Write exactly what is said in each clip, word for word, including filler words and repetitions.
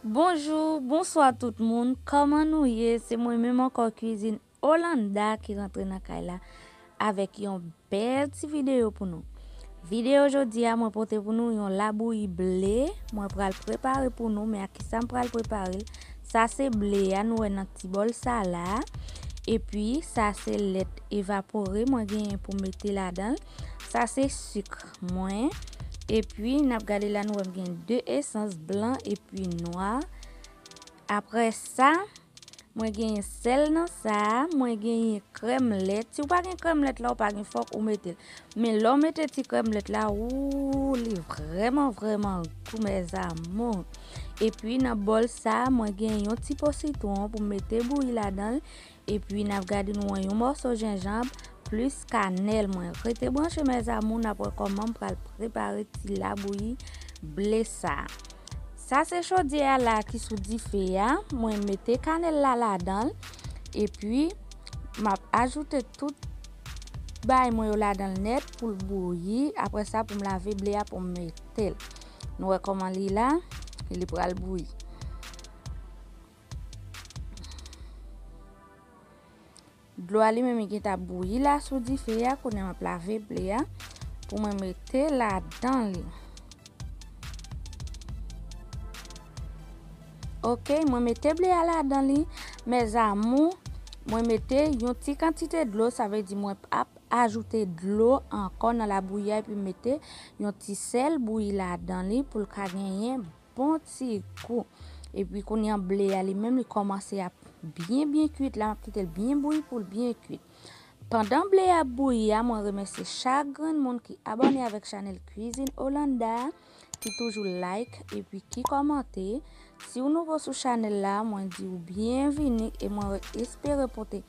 Bonjou, bonswa tout moun, kòman nou ye? Se mwen menm ankò, Kwizin Olanda, ki rantre nan kay la avèk yon bèl ti videyo pou nou. Videyo jodi a, mwen pote pou nou yon labouyi ble. Mwen pral prepare pou nou, men ak kisa m pral prepare l? Sa se ble a nou wè nan ti bòl sa la. Epi, sa se lèt evapore mwen genyen pou mete ladan l. Sa se sik mwen. Epi, n ap gade la, nou wè m gen de esans blan epi nwa. Apre sa, mwen genyen sèl nan sa a, mwen genyen krèm lèt. Si w pa gen krèm lèt la, ou pa gen fòk ou mete l. Men lè w mete ti krèm lèt la, wou, li vrèman, vrèman gou, mes amours. Epi nan bòl sa a, mwen gen yon ti po sitwon pou m mete bouyi ladan l. Epi n ap gade nou wè yon mòso jenjanm plis kanèl mwen. Rete branche, mes amours, n ap wè kòman m pral prepare ti labouyi ble sa a. Sa se chodyè a la ki sou dife a. Mwen mete kanèl la ladan l. Epi, m ap ajoute tout bagay mwen yo ladan l nèt pou l bouyi. Apre sa, pou m lave ble a pou m mete l. Nou wè kòman li la, li pral bouyi. Dlo a li menm, li gentan ap bouyi la sou dife a. Kounye a m ap lave ble a pou mwen mete ladan li. Ok, mwen mete ble a ladan li. Mes amours, mwen mete yon ti kantite dlo, sa vle di mwen ap ajoute dlo ankò nan labouyi a, epi mete yon ti sèl bouyi ladan li pou l ka genyen bon ti gou. Epi kounye a ble a li menm li kòmanse ap byen, byen kuit la, m ap kite l byen bouyi pou l byen kuit. Pandan ble a ap bouyi a, mwen remèsye chak grenn moun ki abòne avèk chanèl Kwizin Olanda, ki toujou like epi ki kòmante. Si w nouvo sou chanèl la, mwen di w byenvini e mwen espere pote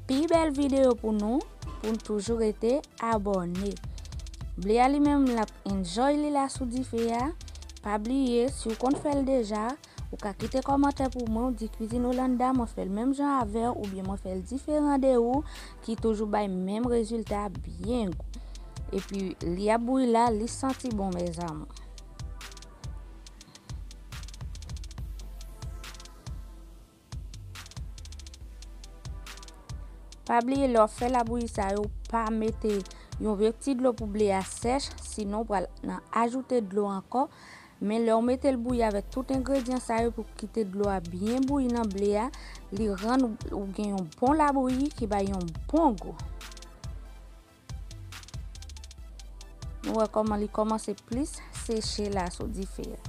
pi bèl videyo pou nou, pou n toujou rete abòne. Ble a li menm, l ap enjoy li la sou dife a. Pa bliye, si w konn fè l deja, ou ka kite kòmantè pou mwen, ou di Kwizin Olanda, mwen fè l menm jan avè w, oubyen mwen fè l diferan de ou, ki toujou bay menm rezilta byen gou. Epi, li ap bouyi la, li santi bon, mes amours. Pa bliye, lè w ap fè labouyi sa yo, pa mete yon vye ti dlo pou ble a sèch, sinon w pral nan ajoute dlo ankò. Men lè w mete l bouyi avèk tout engredyan sa yo pou kite dlo a byen bouyi nan ble a, li rann ou, ou gen yon bon labouyi ki bay yon bon gou. Nou wè kòman li kòmanse plis seche la sou dife a.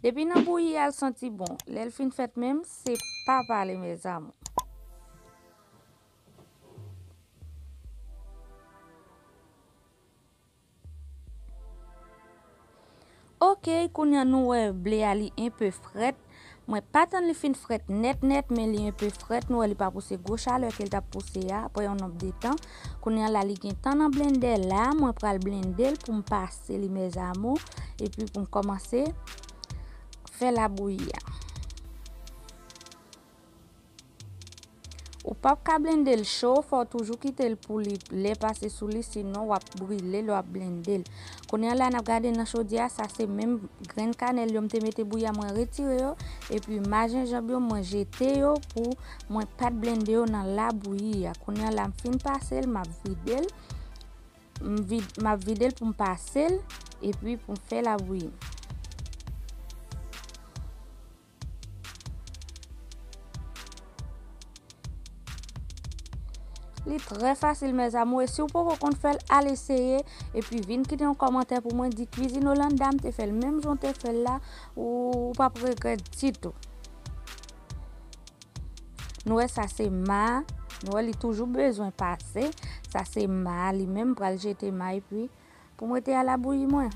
Depi nan bouyi a, l santi bon. Lè l fin fèt menm, se pa pale, mes amours. Ok, kounye a nou wè ble a li enpe frèt. Mwen pa tann li fin frèt nèt nèt, men li enpe frèt. Nou wè li pa pouse gwo chalè ke l t ap pouse a, apre yon nonb de tan. Kounye a la, li gen tan nan blendè la. Mwen pral blende l pou m pase li, mes amours. Epi pou m kòmanse fè labouyi a. Ou p ap ka blende l cho, fò w toujou kite l pou li lè pase sou li, sinon w ap brile lè w ap blende l. Kounye a la, n ap gade nan chodyè a, sa se menm grenn kanèl yo m te mete bouyi a, mwen retire yo, epi ma jenjanm yo, mwen jete yo pou mwen pa t blende yo nan labouyi a. Kounye a la, m fin pase l, m ap vide l. M vid-, m ap vide l pou m pase l, epi pou m fè labouyi. Li trè fasil, mes amours, e si w poko konn fè l, al eseye, epi vin kite yon kòmantè pou mwen, di Kwizin Olanda, m te fè l menm jan w te fè l la, ou, ou p ap regrèt ditou. Nou wè sa se ma, nou wè li toujou bezwen pase, sa se ma, li menm pral jete ma, epi pou m rete a labouyi mwen.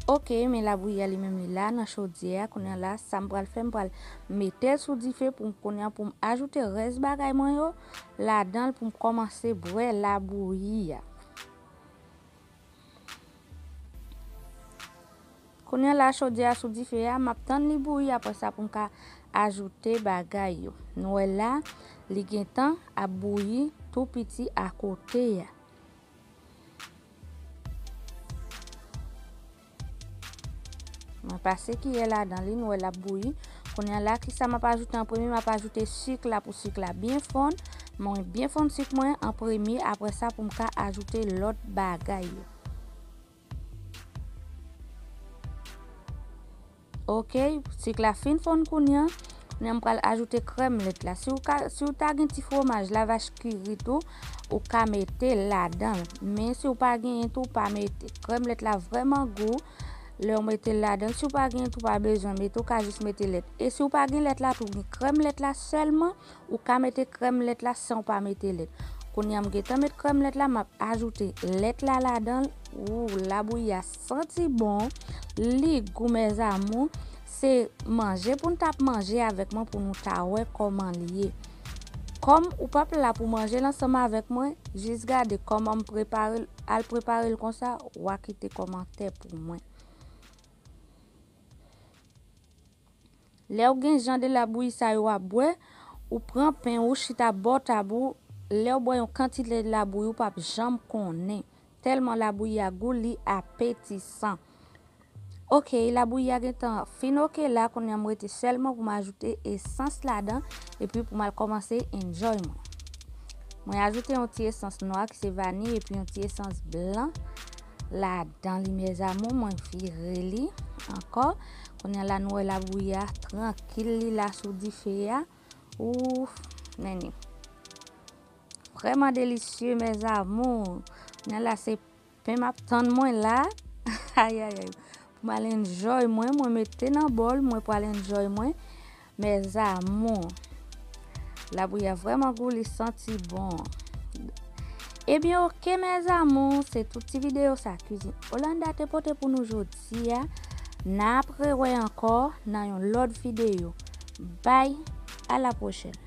Ok, men labouyi a li menm li la nan chodyè a. Kounye a la, sa m pral fè, m pral mete l sou dife pou m, kounye a pou m ajoute rès bagay mwen yo ladan l pou m kòmanse bwè labouyi a. Kounye a la, chodyè a sou dife a, m ap tann li bouyi, apre sa pou m ka ajoute bagay yo. Nou wè la, li gentan ap bouyi tou piti akote a. Mwen pase kiyè ladan li, nou wè l ap bouyi. Kounye a la, kisa m ap ajoute an premye? M ap ajoute sik la pou sik la byen fonn. Mwen byen fonn sik mwen an premye, apre sa pou m ka ajoute lòt bagay yo. Ok, sik la fin fonn kounye a. Kounye a m pral ajoute krèm lèt la. Si w ka, si w ta gen ti fwomaj lavach kiri tou, ou ka mete l ladan l. Men si w pa genyen tou, pa mete. Krèm lèt la vrèman gou lè w mete l ladan l. Si w pa genyen tou, pa bezwen mete, ou ka jis mete lèt. E si w pa gen lèt la tou, gen krèm lèt la sèlman, ou ka mete krèm lèt la san w pa mete lèt. Kounye a m gentan met krèm lèt la, m ap ajoute lèt la ladan l. Ou, labouyi a santi bon, li gou, mes amours. Se manje pou n t ap manje avèk mwen pou nou ta wè kòman li ye. Kòm ou p ap la pou manje l ansanm avèk mwen, jis gade kòman m prepare l, al prepare l konsa, w a kite kòmantè pou mwen. Lè w gen jan de labouyi sa yo w ap bwè, ou pran pen ou chita bò tab ou, lè w bwè yon kantite labouyi ou p ap janm konnen. Tèlman labouyi a gou, li apetisan. Ok, labouyi a gentan fin ok la, kounye a m rete sèlman pou m ajoute esans ladan, epi pou m al kòmanse enjoy mwen. Mwen ajoute yon ti esans nwa ki se vaniy epi yon ti esans blan ladan li, mes amours. Mwen vire li ankò. Kounye a la nou wè labouyi a trankil, li la sou dife a. Ouf, nèni. Vrèman delisye, mes amours. Kounye a la se pen m ap tann mwen la. Ayayay. Pou m al enjoy mwen, mwen mete nan bòl, mwen pral enjoy mwen. Mes amours. Labouyi a vrèman gou, li santi bon. Ebyen, ok, mes amours, se tout ti videyo sa Cuisine Hollanda te pote pou nou jodi a. N ap rewè ankò nan yon lòt videyo. Bye, à la prochaine.